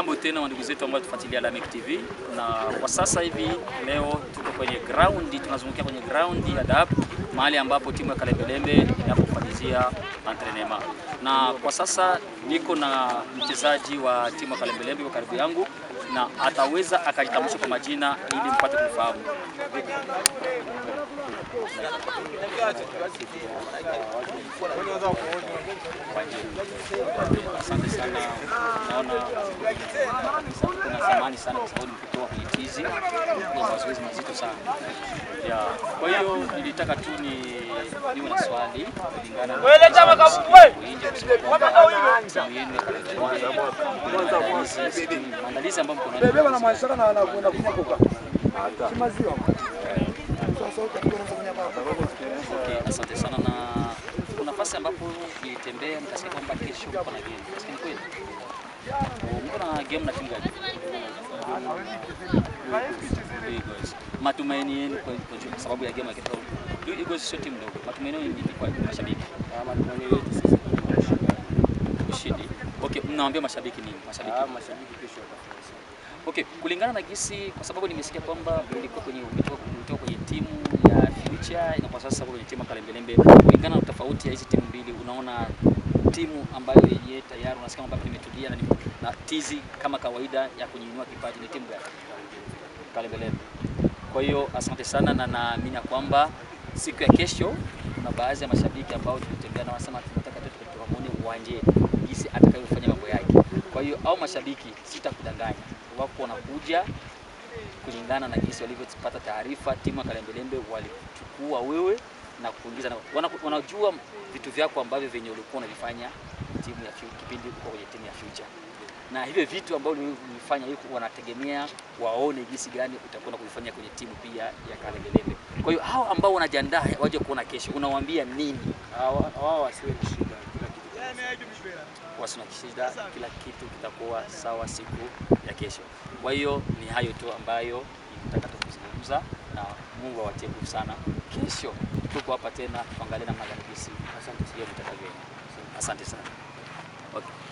Jambo tena wa ndugu zetu ambao tufuatilia Lameck TV, na kwa sasa hivi leo tuko kwenye ground, tunazungukia kwenye ground ya DAP, mahali ambapo timu ya Kalembelembe inapofanyizia entraînement. Na kwa sasa niko na mchezaji wa timu ya Kalembelembe kwa karibu yangu, na ataweza akajitambulisha kwa majina ili mpate kumfahamu. Asante sana. Naona kuna thamani sana kwa sababu nimekutoa kwenye tizi kwa mazoezi mazito sana. Ya, kwa hiyo nilitaka tu ni niwe na swali kulingana na timu yenu ya Kalembelembe, maandalizi ambayo mko nayo. Bebe na mwashaka na anakwenda kunywa koka. Kimaziwa. Okay, asante sana. Na kuna nafasi ambapo nilitembea nikasikia kwamba kesho mko na game. Nasikia ni kweli? Mko na game na timu gani? Eagles. Matumaini yenu kwa sababu ya game ya kesho. Eagles sio timu ndogo. Matumaini yenu ni nini kwa mashabiki? Matumaini yetu sisi ni ushindi. Ushindi. Okay, mnawaambia mashabiki nini? Mashabiki. Mashabiki kesho watafurahi sana. Okay, kulingana na gisi, kwa sababu nimesikia kwamba mlikuwa kwenye umetoka kwenye timu ya Future na kwa sasa kwenye timu ya Kalembelembe. Kulingana na tofauti ya hizi timu mbili, unaona timu ambayo yenyewe tayari unasikia kwamba imetulia na tizi kama kawaida ya kunyanyua kipaji ni timu gani? Kalembelembe. Kwa hiyo asante sana, na naamini kwamba siku ya kesho kuna baadhi ya mashabiki ambao tulitembea na wanasema tunataka tu tukamuone uwanje jinsi atakavyofanya mambo yake. Kwa hiyo au mashabiki, sitakudanganya, wako wanakuja kulingana na jinsi walivyopata taarifa. Timu ya Kalembelembe walichukua wewe na kuingiza na wanajua vitu vyako ambavyo venye ulikuwa unavifanya timu ya kipindi uko kwenye timu ya Future, na hivyo vitu ambavyo ulifanya hiyo wanategemea waone jinsi gani utakwenda kuvifanya kwenye timu pia ya Kalembelembe. Kwa hiyo hao ambao wanajiandaa waje kuona kesho, unawaambia nini? Wao wasiwe na shida, kila kitu Wasina shida, kila kitu kitakuwa sawa siku ya kesho. Kwa hiyo ni hayo tu ambayo nilitaka tukuzungumza, na Mungu awatie nguvu sana. Kesho tuko hapa tena tuangalie namna gani jinsi. Asante, sio mtakavyoenda. Asante sana. Okay.